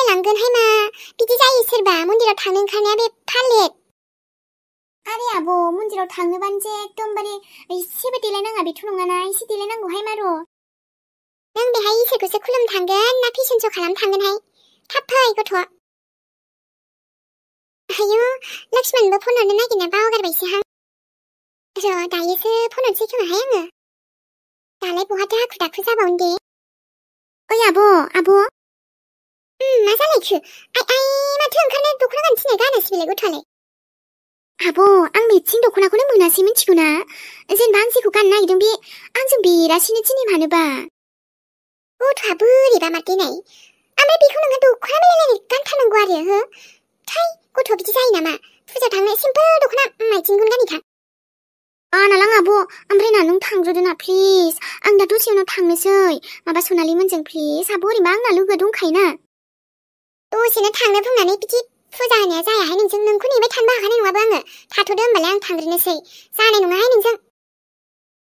लांगोन हायमा बिदि जायो सोरबा मन्दिराव थांनो ओंखारनाया बे फालेट आरे आब' मन्दिराव थांनोबानो जे एकदमबारे एसेबो देलायनाङा बेथ' नङाना एसे देलायनांगौहाय मार' नों बेहाय इसोरखौसो खुलुमनो थांगोन ना फेशन श' खालामनो थांगोनहाय थाब फै गथ' आयौ लक्ष्मणबो फन हरनो नागिरना बावगारबायसोहां र' दायोसो फन हरसै खोमाहाय आङो दालाय बहा दाखु दाखु जाबावनो दे ओइ आब' मा जालायखो आइ माथो ओंखारनो दख'ना गाननो थिननाय गानासै बेलाय गथ'आलाय आब' आं मेटसिं दख'नाखौनो मोनासै मिथिगौना जेनेबा आं जेखौ गाननो नागिरदों बे आंजों बेरासिनो दिनै मानोबा गथ'आ बोरैबा माथो नाय ओमफ्राय बेखौ नोंहा दख'ना बेलाय गानथारनांगौ आरो हो थै गथ' बिदि जायो नामा फुजायाव थांनो सिम्पोल दख'ना माइदिंखौनो गानहैखा नालां आब' ओमफ्राय ना नों थांग्रोदो ना प्लिज आं दा दसे उनाव थांनोसै माबा सनालि मोनजों प्लिज आब' ओरैबा आंना लोगो दंखायोना दसेनो थांनो बुंनानै बिदि फुजा होनाया जायाहाय नोंजों नोंखौ नेबाय थानोबो हाखानाय नङाबो आङो थाथ'दो होमबालाय आं थांग्रोनोसै जानाय नङाहाय नोंजों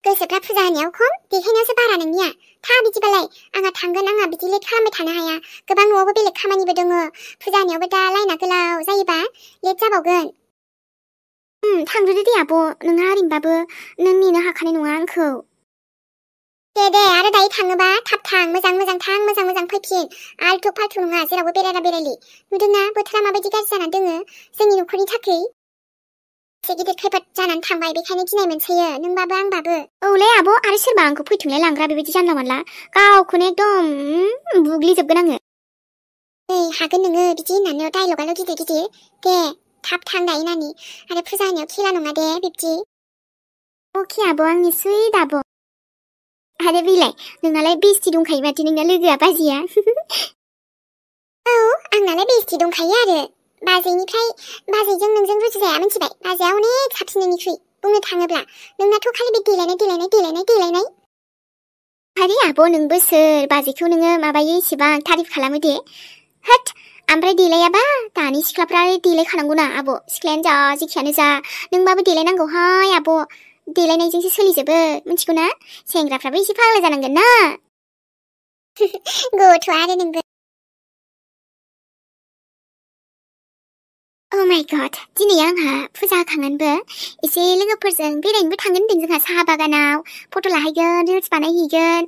गोसोफ्रा फुजा होनायाव खम देखायनायावसो बारा नोंनिया था बिदिबालाय आंहा थांगोन आंहा बिदि लेट खालामबाय थानो हाया गोबां न'आवबो बेलेग खामानिबो दङ फुजा होनायावबो दा लाइना गोलाव जायोबा लेट जाबावगोन थांग्रोदो दे आब' नोंहा ओरैनोबाबो नों नेनो हाखानाय नङा आंखौ दे आरो दायो थाङोबा थाब थां मोजां थां मोजां फैफिन आलथु फालथु नङा जेरावबो बेरायला बेरायलि नुदोंना बोथोरा माबायदि गाज्रि जानानै दोङो जोंनि न'खरनि थाखै एसे गिदिर खैफोद जानानै थांबाय बेखायनो गिनाय मोनसोयो नोंबाबो आंबाबो औलै आब' आरो सोरबा आंखौ फैथोंलाय लांग्रा बेबायदि जानला मानला गावखौनो एकदम बुग्लिजोबगोन आङो हागोन नोङो बिदि होननानै डायलगाल' गिदिर दे थाब थां दायो नानि आरो फुजा होनायाव खेला नङा दे बिब्दि अके आब' आंनि सुइट आब' आरो बेलाय नोंनालाय बेस्टि दंखायो माथो नोंना लोगोआ बाजैया औ आंनालाय बेस्टि दंखायो आरो बाजैजों नोंजों रुजुजाया मिथिबाय बाजैया अनेक साबसिन नोंनिख्रुइ बुंनो थाङोब्ला नोंनाथ' खालि बे देलायनाय आरे आब' नोंबो सोर बाजैखौ नोङो माबायो इसेबां तारिफ खालामो दे होट ओमफ्राय देलायाबा दानि सिख्लाफ्रा देलायखानांगौना आब' सिख्लायानो जा जेखियानो जा नोंबाबो देलायनांगौहाय आब' देलायनायजोंसो सोलिजोबो मिथिगौना सेंग्राफ्राबो एसे फाग्ला जानांगोन ना गथ'आ आरो नोंबो Oh my god दिनै आंहा फुजा होखांनानैबो एसे लोगोफोरजों बेरायनोबो थांगोन होनदों जोंहा साहा बागानाव फट' लाहैगोन रिल्स बानायहैगोन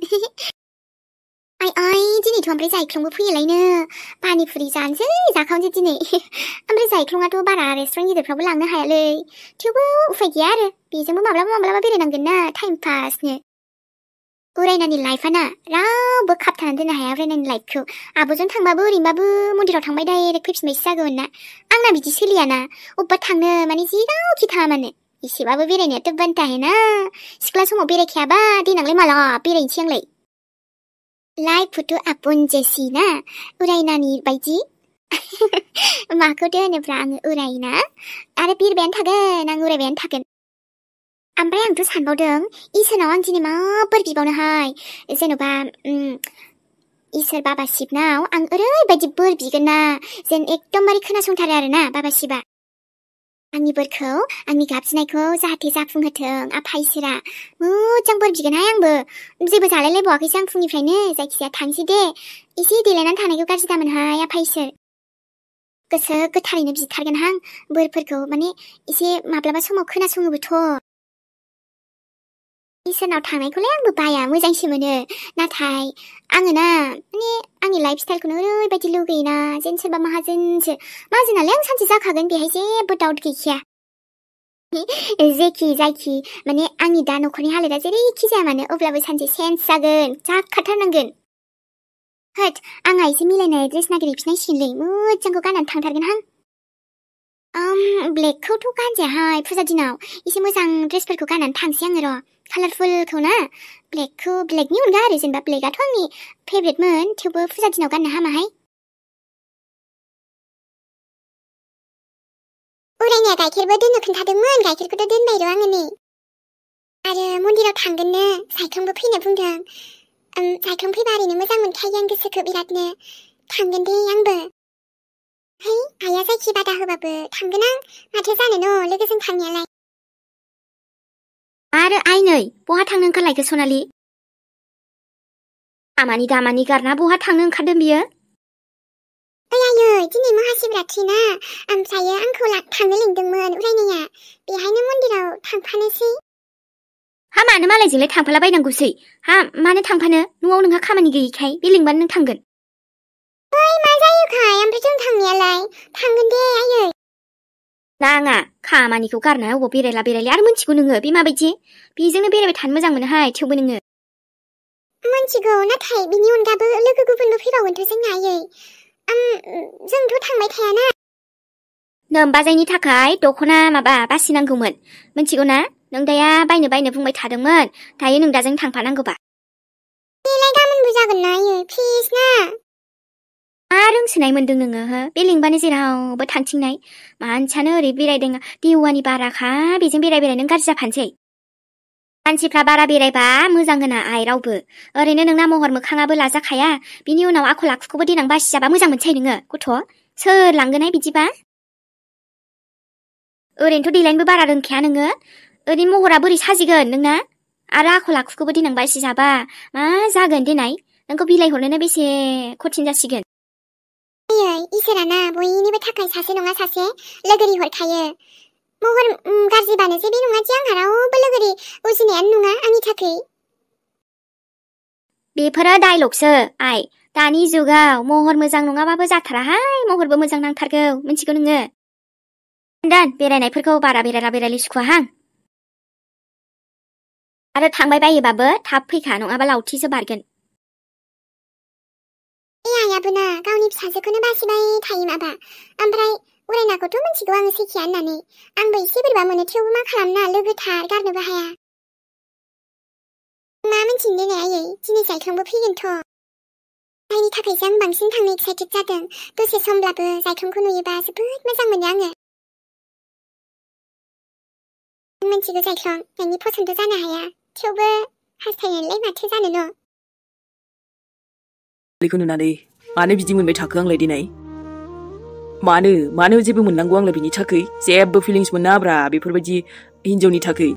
आइ दिनैथ' ओमफ्राय जायख्लंबो फैयोलायनो पानिपुरि जानोसै जाखावनोसै दिनै ओमफ्राय जायख्लंआथ' बारा रेस्टुरेन्ट गिदिरफ्रावबो लांनो हायालै थेवबो उफाय गैया आरो बेजोंबो माब्लाबा बेरायनांगोन ना टाइम पासनो उरायनानि लाइफआना रावबो खाबथानानै दोननो हाया उरायनानि लाइफखौ आब'जों थांबाबो ओरैनोबाबो मन्दिराव थांबाय डाइरेक्ट फैफिनबायसो जागौमोन ना आंना बिदि सोलियाना अब्बा थांनो माने जेरावखि थाङा मानो एसेबाबो बेरायनायाथ' बनता है ना सिख्ला समाव बेरायखायाबा देनांलाय माला बेरायनोसै आंलाय लाइफथ' आपुन जेसि ना उरायनानि बायदि माखौथो होनोब्रा आङो उरायना आरो बिरबायानो थागोन आं उरायबायानो थागोन ओमफ्राय आंथ' सानबावदों इसोरनाव आं दिनै मा बोर बिबावनोहाय जेन'बा इसोर बाबा शिबनाव आं ओरैबायदि बोर बिगोन ना जेन एकदमबारे खोनासंथारो आरोना बाबा शिबा आंनि बोरखौ आंनि गाबज्रिनायखौ जाहाथे जाफुंहोथों आफा इसोरा मोजां बोर बिगोनहाय आंबो जेबो जालायलायबावाखैसो आं फुंनिफ्रायनो जायखिजाया थांसै दे एसे देलायनानै थानायखौ गाज्रि दामोनहाय आफा इसोर गोसो गोथारैनो बिथारगोनहां बोरफोरखौ माने एसे माब्लाबा समाव खोनासङोबोथ' इसोरनाव थांनायखौलाय आंबो बाया मोजांसो मोनो नाथाय आङो ना माने आंनि लाइफ स्टाइलखौनो ओरैबायदि लुगैयोना जेन सोरबा माहाजोनालाय आं सानसे जाखागोन बेहाय जेबो डाउट गैखाया जेखि जायखि माने आंनि दा न'खरनि हालोदा जेरैखि जाया मानो अब्लाबो सानसे चेन्ज जागोन जाखाथारनांगोन होट आंहा एसे मिलायनाय ड्रेस नागिरहैफिननांसिगोनलै मोजांखौ गाननानै थांथारगोनहां ब्लेकखौथ' गानजायाहाय फुजा दिनाव एसे मोजां ड्रेसफोरखौ गाननानै थांसै आङो र' कालारफुलखौ ना ब्लेकनि अनगा आरो जेनेबा ब्लेकआथ' आंनि फेभरेटमोन थेवबो फुजा दिनाव गाननो हामाहाय उरायनाया गाइखेरबो दोननो खोन्थादोंमोन गाइखेरखौथ' दोनबाय र' आङो नै आरो मन्दिराव थांगोननो सायख्लंबो फैनो बुंदों सायख्लं फैबा ओरैनो मोजां मोनखायो आं गोसोखौ बिरादनो थांगोन दे आंबो है आइया जायखि बादा होबाबो थांगोन आं माथो जानो न' लोगोजों थांनायालाय आरो आइ नै बहा थांनो ओंखारलायखो सनालि खामानि दामानि गारना बहा थांनो ओंखारदों बियो आयै दिनै महाशिबरात्रि ना ओमफ्रायो आंखौ थांनो लिंदोंमोन उरायनाया बेहायनो मन्दिराव थांफानोसै हा मानो मालायजोंलाय थांफाला बायनांगौसै हा मानो थांफानो न'आव नोंहा खामानि गैयैखाय बे लिंबानो नों थांगोन मा जायोखाय ओमफ्राय जों थांनायालाय थांगोन दे आयै नाङा खामानिखौ गारना अबाव बेरायला आरो मोनथिगौ नोङो बे माबायदि बेजोंनो बेरायबाय थानो मोजां मोनोहाय थेवबो नोङो मोनथिगौ नाथाय बिनि अनगाबो लोगो गुबुनबो फैबावगोनथ' जोंना आयै जोंथ' थांबाय थायाना नोमबाजैनि थाखाय दख'ना बासिनांगौमोन मोनथिगौ ना नों दाया बायनो बुंबाय थादोंमोन दायो नों दाजों थांफानांगौबा बेलाय गाबोनबो जागोन ना आयै प्लिज ना मा रोंसोनाय मोन्दों नोङो हो बे लिंबानो जेरावबो थांथिंनाय मानसियानो ओरै बेरायदों देवानि बाराखा बेजों बेराय नों गाज्रि जाफानोसै मानसिफ्रा बारा बेरायबा मोजां होना आइ रावबो ओरैनो नोंना महर मोखाङाबो लाजाखाया बिनि उनाव आखल आखुखौबो देनां बासिजाबा मोजां मोनसै नोङो गथ' सोर लांगोनहाय बिदिबा ओरैनोथ' देलायनोबो बारा रोंखाया नोङो ओरैनो महरा बोरै साजिगोन नोंना आरो आखल आखुखौबो देनां बासिजाबा मा जागोन देनाय नोंखौ बिलाइहरनोनो बेसे कठिन जासिगोन आयै इसोराना बयनिबो थाखाय सासे नङा सासे लोगोरि हरखायो महर गाज्रिबानो जे बे नङा जे आंहा रावबो लोगोरि उजिनायानो नङा आंनि थाखाय बेफोरो डायलगसो आइ दानि जुगाव महर मोजां नङाबाबो जाथाराहाय महरबो मोजां नांथारगौ मिथिगौ नोङो बेरायनायफोरखौ बारा बेरायलि सुखुवाहां आरो थांबाय बायोबाबो थाब फैखा नङाबा लावथिसो बारगोन आइयाबो ना गावनि फिसाजोखौनो बासिबाय थायो माबा ओमफ्राय उरायनाखौथ' मिथिगौ आङो सैखिया होननानै आंबो एसे बोरैबा मोनो थेवबो मा खालामना लोगोथार गारनोबो हाया मा मिथिनो देनाय आयै दिनै जायख्लंबो फैगोनथ' जायनि थाखायसो आं बांसिन थांनो एक्साइटेड जादों दसे समब्लाबो जायख्लंखौ नुयोबा जोबोद मोजां मोनो आङो मिथिगौ जायख्लं नोंनि फसन्द जानो हाया थेवबो हास्थायनायलाय माथो जानो न' बेखौ नुनानै मानो बिदि मोनबाय थाखो आंलाय दिनै मानो जेबो मोननांगौ आंलाय बिनि थाखाय जेबो फिलिंस मोनाब्रा बेफोरबायदि हिन्जावनि थाखाय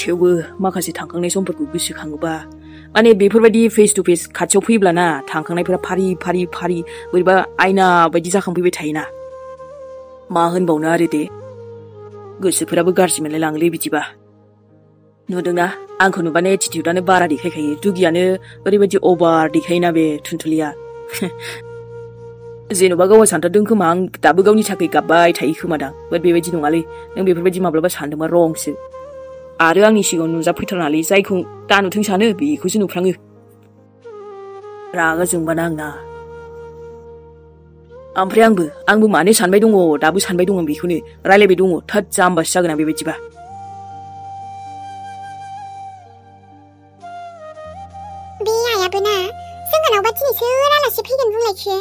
थेवबो माखासे थांखांनाय समफोरखौ गोसोखाङोबा माने बेफोरबायदि फेस टु फेस खाथियाव फैब्लाना थांखांनायफोरा फारि बोरैबा आयना बायदि जाखांफैबाय थायोना मा होनबावनो आरो दे गोसोफोराबो गाज्रि मोनलाय लाङोलै बिदिबा नुदोंना आंखौ नुबानो एटिट्युडआनो बारा देखायखायो दुगियानो ओरैबायदि अभार देखायोना बे थुनथुलिया जेन'बा गावहा सानथारदों खोमा आं दाबो गावनि थाखाय गाबबाय थायो खोमा दां बाट बेबायदि नङालै नों बेफोरबायदि माब्लाबा सानदोंबा रंसो आरो आंनि सिगाङाव नुजाफैथारनालै जायखौ दा नुथों सानो बेखौसो नुफ्लाङो रागा जोंबाना आंना ओमफ्राय आंबो मानो सानबाय दङ दाबो सानबाय दङ बेखौनो रायलायबाय दङ थोद जाम्बासो जागोन आं बेबायदिबा बे आइयाबो ना जोंहानावबा दिनैसो आलासि फैगोन बुंलायखो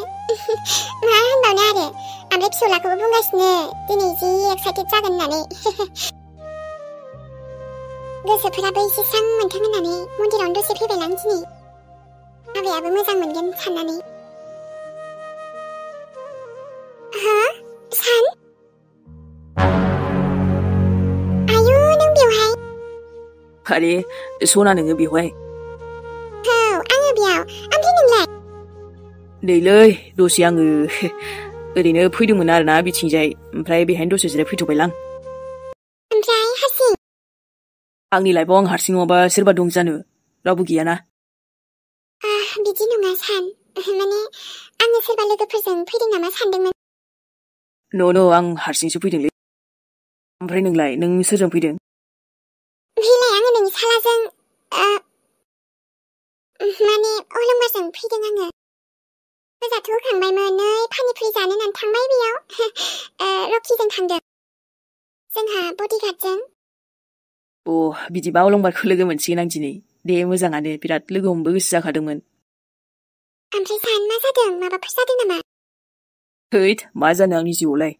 मा होनबावनो आरो ओमफ्राय फिसौलाखौबो बुंगासिनो दिनै जि एक्साइटेड जागोन होननानै गोसोफोराबो एसे स्रां मोनथों होननानै मन्दिरावनो दसे फैबायलां दिनै आबैयाबो मोजां मोनगोन साननानै हा सान आयु नों बेवहाय आरे सना नोङो बेवहाय औ आङो बेयाव ओमफ्राय नोंलाय नैलै दसे आङो ओरैनो फैदोंमोन आरोना बिथिंजाय ओमफ्राय बेहायनो दसे जिराय फैथ'बायलां ओमफ्राय हारसिं आंनि लाइफआव आं हारसिं नङाबा सोरबा दं जानो रावबो गैयाना बिदि नङा सान माने आङो सोरबा लोगोफोरजों फैदों नामा सानदोंमोन न' आं हारसिंसो फैदोंलै ओमफ्राय नोंलाय नों सोरजों फैदों बेलाय आङो नोंनि सालाजों माने अलंबारजों फैदों आङो गोजाथ' होखांबायमोन नै पानिपुरि जानो होननानै थांबाय बेयाव रकिजों थांदों जोंहा बडिगार्डजों बिदिबा अलंबारखौ लोगो मोनसिगोन आं दिनै दे मोजाङानो बिराद लोगो हमबो गोसो जाखादोंमोन ओमफ्राय सान मा जादों माबाफोर जादों नामा हैद मा जानो आंनि जिउआवलाय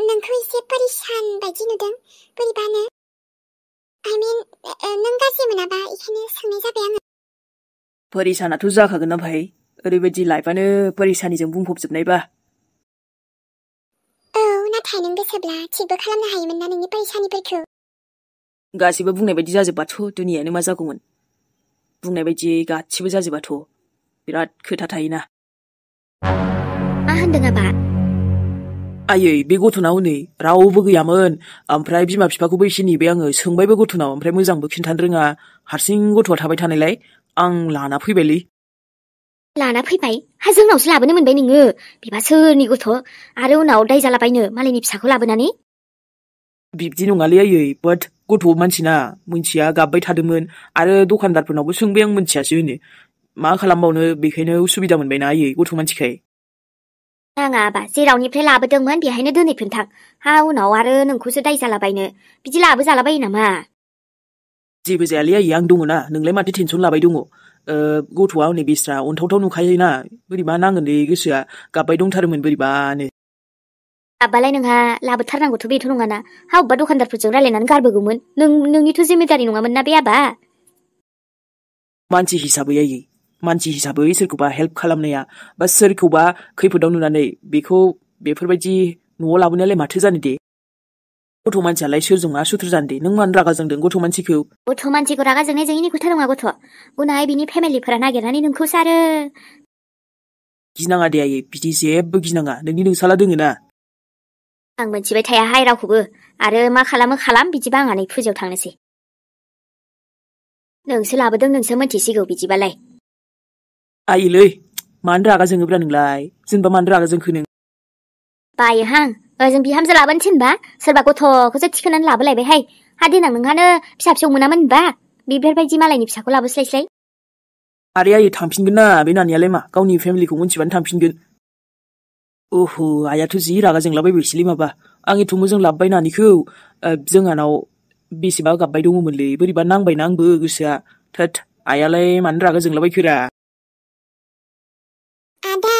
नोंखौ एसे परिशान बायदि नुदों बोरैबानो I mean नों गाज्रि मोनाबा बेखायनो सोंनाय जाबाय आङो परिशानाथ' जाखागोन ना भाई ओरैबायदि लाइफआनो परिशानिजों बुंफबजोबनायबा औ नाथाय नों गोसोब्ला थिगबो खालामनो हायोमोन ना नोंनि परिशानिफोरखौ गासैबो बुंनाय बायदि जाजोबबाथ' दुनियानो मा जागौमोन बुंनाय बायदि गासिबो जाजोबाथ'। बिराद खोथा थायोना। मा होनदों आबा? आयै बे गथ'नाव नै रावबो गैयामोन। ओमफ्राय बिमा बिफाखौबो एसे नेबाय आङो, सोंबायबो गथ'नाव, ओमफ्राय मोजांबो खिन्थानो रोङा। हारसिं गथ'आ थाबाय थानायलाय आं लाना फैबायलै। लाना फैबाय? हा जोंनावसो लाबोनो मोनबाय नोङो। बिबा सोरनि गथ' आरो उनाव दाय जालाबायनो मालायनि फिसाखौ लाबोनानै? बिब्दि नङालै आयै, बाट गथ' मानसिना मोनथिया गाबबाय थादोंमोन आरो दखानदारफोरनावबो सोंबाय आं मोनथियासो होनो। मा खालामबावनो बेखायनो उसुबिदा मोनबायना आयै गथ' मानसिखाय। नाङा आबा, जेरावनिफ्राय लाबोदोंमोन बेहायनो दोनहैफिनथां। हा उनाव आरो नोंखौसो दाय जालाबायनो बिदि लाबोजालाबायो नामा? जेबो जायालै आयै, आं दङना, नोंलाय माथो टेनसन लाबाय दङ। गथ'आ हनै बेस्रा अनथावथाव नुखायोना, बोरैबा नाङोलै गोसोआ, गाबबाय दंथारोमोन बोरैबानो। आब्बालाय नोंहा लाबोथारनांगौथ' बेथ' नङाना। हा अबेबा दखानदारफोरजों रायलायनानै गारबोगौमोन। नोंनिथ' जिम्मेदारि नङामोन ना बे आबा। मानसि हिसाबै आयै, मानसि हिसाबै सोरखौबा हेल्प खालामनाया बा सोरखौबा खैफोदाव नुनानै बेखौ बेफोरबायदि न'आव लाबोनायालाय माथो जानो दे। गथ' मानसियालाय सोरजों मा सुथुर जानो दे। नों मानो रागा जोंदों गथ' मानसिखौ? गथ' मानसिखौ रागा जोंनाय जोंनि खोथा नङा गथ'। उनावहाय बिनि फेमिलिफोरा नागिरनानै नोंखौसो आरो। गिनाङा दे आयै, बिदि जेबो गिनाङा, नोंनि नोंसाला दोङो ना। आं मोनथिबाय थायाहाय रावखौबो। आरो मा खालामो खालाम, बिदिबा आं आनै फुजायाव थांनोसै। नोंसो लाबोदों, नोंसो मोनथिसिगौ बिदिबालाय। आयैलै, मानो रागा जोङोब्रा नोंलाय? जेनेबा मानो रागा जोंखो नों? बायोहां, ओजों बिहामजो लाबोनो थिनबा सोरबा गथ'खौसो थिखोनानै लाबोलायबायहाय। हा देनां नोंहानो फिसा फिसौ मोनामोन होनबा बेफोरबायदि मालायनि फिसाखौ लाबोस्लायस्लाय। आरे आयै थांफिनगोन ना, बे नानियालाय मा गावनि फेमिलिखौ मोनथिबानो थांफिनगोन। ओहो, आइयाथ' जि रागा जोंलाबायबायसोलै माबा। आं एथ' मोजां लाबोबाय नानिखौ, जोंहानाव बेसेबा गाबबाय दङमोनलै, बोरैबा नांबायना आंबो गोसोआ। थोद, आइयालाय मानो रागा जोंलाबायखोरा? आदा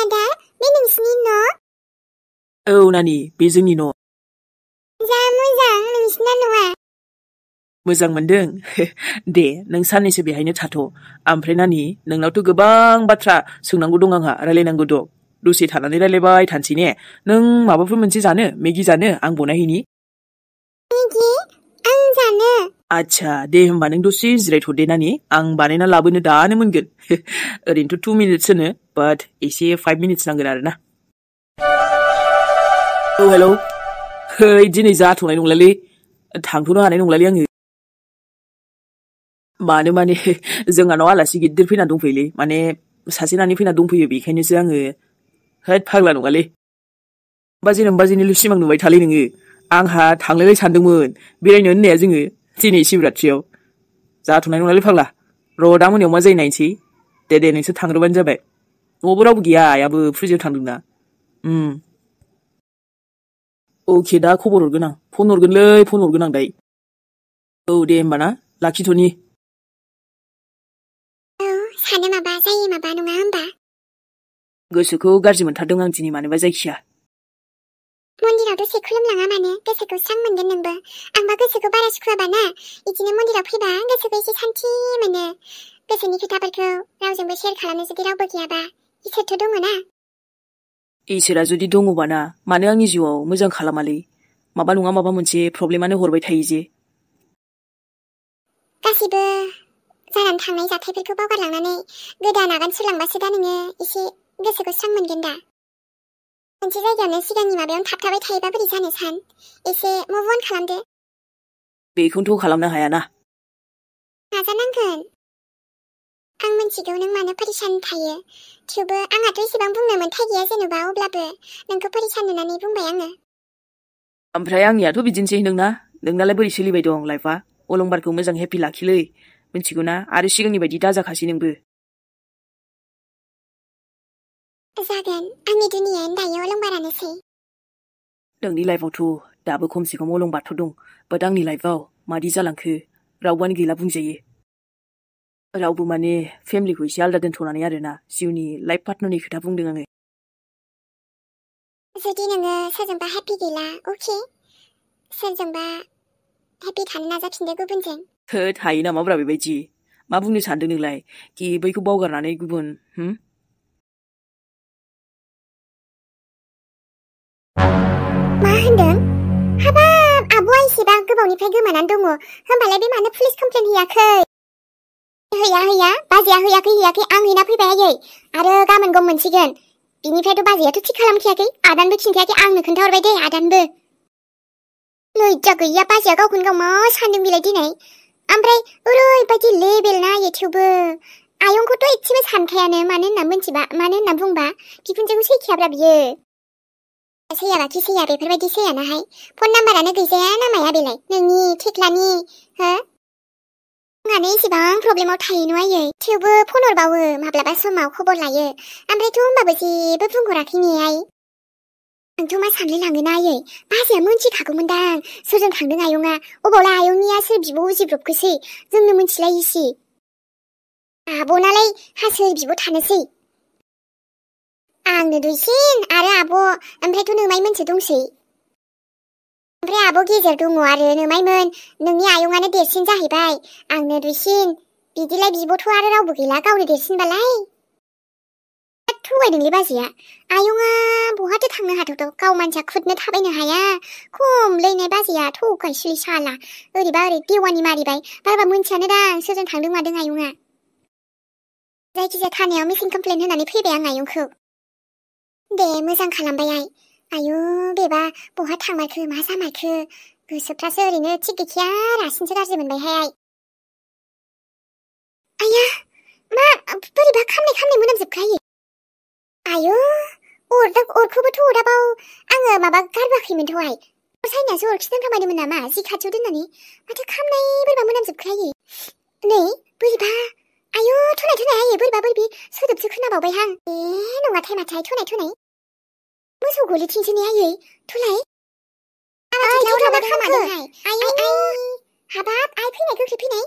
बे नोंसिनि न'? औ नानि, बे जोंनि न'। जा मोजां नोंसिना न'आ। मोजां मोनदों? दे नों साननैसो बेहायनो थाथ'। ओमफ्राय नानि, नोंनावथ' गोबां बाथ्रा सोंनांगौ दं आंहा, रायलायनांगौ दं। दसे थानानै रायलायबाय थानोसै ने? नों माबाफोर मोनसे जानो? मेगि जानो? आं बनायहैनि। मेगि? आं जानो। आच्छा, दे होमबा नों दसे जिरायथ' दे नानि, आं बानायना लाबोनो दानो मोनगोन। ओरैनोथ' 2 मिनिट्स होनो, बाट एसे 5 मिनिट्स नांगोन आरोना। औ हेलौ, दिनै जाथ'नाय नंलालै, थांथ'नो हानाय नंलालै आङो। मानो माने जोंहानाव आलासि गिदिर फैना दंफैयोलै, माने सासे नानि फैना दंफैयो, बेखायनोसो आङो। होद फाग्ला नङालै। बाजेनिल' सिमां नुबाय थालै नोङो। आंहा थांलायलाय सानदोंमोन बेरायनो होननाया जोङो दिनै शिवरात्रियाव। जाथ'नाय नंलालै फाग्ला। र' दा मोनायाव मा जायो नायनोसै। दे नोंसोर थांग्रोबानो जाबाय। न'आवबो रावबो गैया, आइयाबो फुजायाव थांदोंना। अके, दा खबर हरगोन आं। फन हरगोन आं दायो। औ दे होमबा ना, लाखिथ'नि। औ, सानो माबा जायो माबा नङा होमबा? गोसोखौ गाज्रि मोनथारदों आं दिनै मानोबा जायखिया। मन्दिराव दसे खुलुमलाङा मानो, गोसोखौ स्रां मोनगोन नोंबो। आंबा गोसोखौ बारा सुखुवाबा ना, बिदिनो मन्दिराव फैबा गोसोखौ एसे सान्थि मोनो। गोसोनि खोथाफोरखौ रावजोंबो शेयार खालामनो जुदि रावबो गैयाबा, इसोरथ' दङ ना। इसोरा जुदि दङबा ना, मानो आंनि जिउआव मोजां खालामालै? माबा नङा माबा मोनसे प्रब्लेमानो हरबाय थायो जे। गासिबो जानानै थांनाय जाथायफोरखौ बावगारलांनानै गोदान आगान सुरलांबासो दा नोङो एसे गोसोखौ स्रां मोनगोन दा। मोनसे जायगायावनो सिगांनि माबायावनो थाबथाबाय थायोबा बोरै जानो सान? एसे मुभ अन खालामदो। बेखौनोथ' खालामनो हायाना। नाजानांगोन। आं मिथिगौ नों मानो परेशान थायो, थेवबो आंहाथ' एसेबां बुंनो मोन्थाय गैया जेन'बा, अब्लाबो नोंखौ परेशान नुनानै बुंबाय आङो। ओमफ्राय आंनियाथ' बिदिनोसै नोंनालाय बोरै सोलिबाय दं लाइफआ? अलंबारखौ मोजां हेपि लाखिलै, मिथिगौ ना? आरो सिगांनि बायदि दाजाखासै नोंबो। जागोन, आंनि दुनियायानो दायो अलंबारानोसै। नोंनि लाइफआवथ' दाबो खमसे खम अलंबारथ' दं, बाट आंनि लाइफआव मादि जालांखो रावबोआनो गैला बुंजायो। रावबो माने फेमिलिखौ एसे आलदा दोनथ'नानै आरोना, जिउनि लाइफ पार्टनारनि खोथा बुंदों आङो। जुदि नोङो सोरजोंबा हेपि गैला, अके, सोरजोंबा हेपि थानो नाजाफिनदो गुबुनजों। होद, हायो नामाब्रा बेबायदि? मा बुंनो सानदों नोंलाय? कि बैखौ बावगारनानै गुबुन? मा होनदों? हाबाब, आब'आ एसेबां गोबावनिफ्राय गोमानानै दङ, होमबालाय बे मानो पुलिस कमप्लेन होयाखै? होया बाजैया होयाखै आं हैना फैबाय आयै आरो गाबोन गम मोनसिगोन बिनिफ्रायथ' बाजैयाथ' थिग खालामखायाखै आदानबो खिन्थायाखै आंनो खोन्थाहरबाय दे आदानबो लैजा गैया बाजैया गावखौनो गाव मा सानदों बिलाय दिनै ओमफ्राय ओरैबायदि लेबेल ना आयै थेवबो आयंखौथ' एसेबो सानखायानो मानो होनना बुंबा बिखुनजोखौ सैखायाब्रा बियो सैयाबाखि सैया बेफोरबायदि सैयानाहाय फन नाम्बारानो गैजाया ना माया बेलाय नोंनि थेख्लानि हो आंहानो एसेबां प्रब्लेमाव थायो न' आयै थेवबो फन हरबावो माब्लाबा समाव खबर लायो ओमफ्रायथ' होमबाबो जेबो बुंहराखै ने आइ आंथ' मा सानलायलाङोना आयै बाजैया मोनथिखागौमोनदां सोरजों थांदों आयंआ अबावलाय आयंनिया सोर बिब' उजिब्रबखोसै जोंनो मोनथिलायिसि आब'नालाय हासोर बिब' थानोसै आंनो दुइसिन आरो आब' ओमफ्रायथ' नोमाय मोनसे दंसै ओमफ्राय आब' गेजेर दङ आरो नोमायमोन नोंनि आयंआनो देरसिन जाहैबाय आंनो दुइसिन बिदिलाय बिब'थ' आरो रावबो गैला गावनो देरसिनबालाय थगायदोंलै बाजैया आयंआ बहाथो थांनो हाथावथाव गाव मानसिया खुदनो थाबायनो हाया खमलैनाय बाजैया थगायसुलि साला ओरैबा ओरै देवानि मारिबाय बारबा मोनथियानो दां सोरजों थांदों मादों आयंआ जायखिजाया थानायाव मिसिं कमप्लेन होनानै फैबाय आं आयंखौ दे मोजां खालामबाय आयु बेबा बहा थांमारखो मा जामारखो गोसोफ्रासो ओरैनो थिग गैखाया रासिनसो गाज्रि मोनबायहाय आया मा बोरैबा खामनाय मोनामजोबखायो आयु अरखौबोथ' अरदाबाव आङो माबा गारबोआखैमोनथ'हाय अर सायनायासो अरखिदों थाबायदोंमोन नामा जि खाथियाव दोननानै माथो खामनाय बोरैबा मोनामजोबखायो नै बोरैबा आयु थुनाय आयै बोरैबा बोरैबि सोदोबसो खोनाबावबायहां नङाथाय माथाय थुनाय मोसौ गलिथिंसो ने आयै थुलाय हाबाब आइ फैनाय गोख्रै फैनाय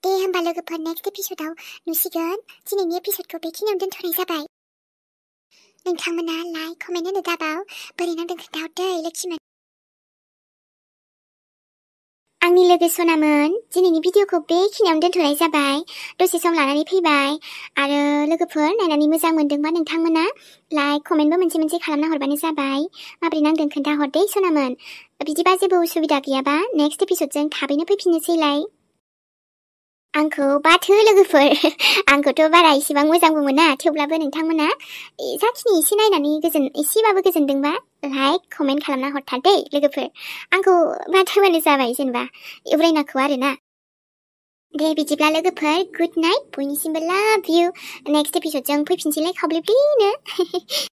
दे होमबा लोगोफोर नेक्स्ट एपिसोडाव नुसिगोन दिनैनि एपिसोडखौ बेखिनियावनो दोनथ'नाय जाबाय नोंथांमोना लाइक कमेन्ट होनो दाबाव बोरै नांदों खोन्थाहरदो लोक्षिमोन आंनि लोगो सनामोन दिनैनि भिडिअखौ बेखिनियावनो दोनथ'नाय जाबाय दसे सम लानानै फैबाय आरो लोगोफोर नायनानै मोजां मोनदोंबा नोंथांमोना लाइक कमेन्टबो मोनसे खालामना हरबानो जाबाय माबोरै नांदों खोन्थाहरदे सनामोन बिदिबा जेबो उसुबिदा गैयाबा नेक्स्ट एपिसोडजों थाबैनो फैफिननोसैलाय आंखौ बाथो लोगोफोर आंखौथ' बारा इसेबां मोजांबो मोना थेवब्लाबो नोंथांमोना जाखिनि एसे नायनानै एसेबाबो गोजोनदोंबा लाइक कमेन्ट खालामना हरथार दे लोगोफोर आंखौ बाथोबानो जाबाय जेनेबा एवरायनाखौ आरोना दे बिदिब्ला लोगोफोर गुड नाइट बयनिसिमबो लाभ इउ नेक्स्ट एपिसोडजों फैफिनसैलाय खावब्लेब्लेनो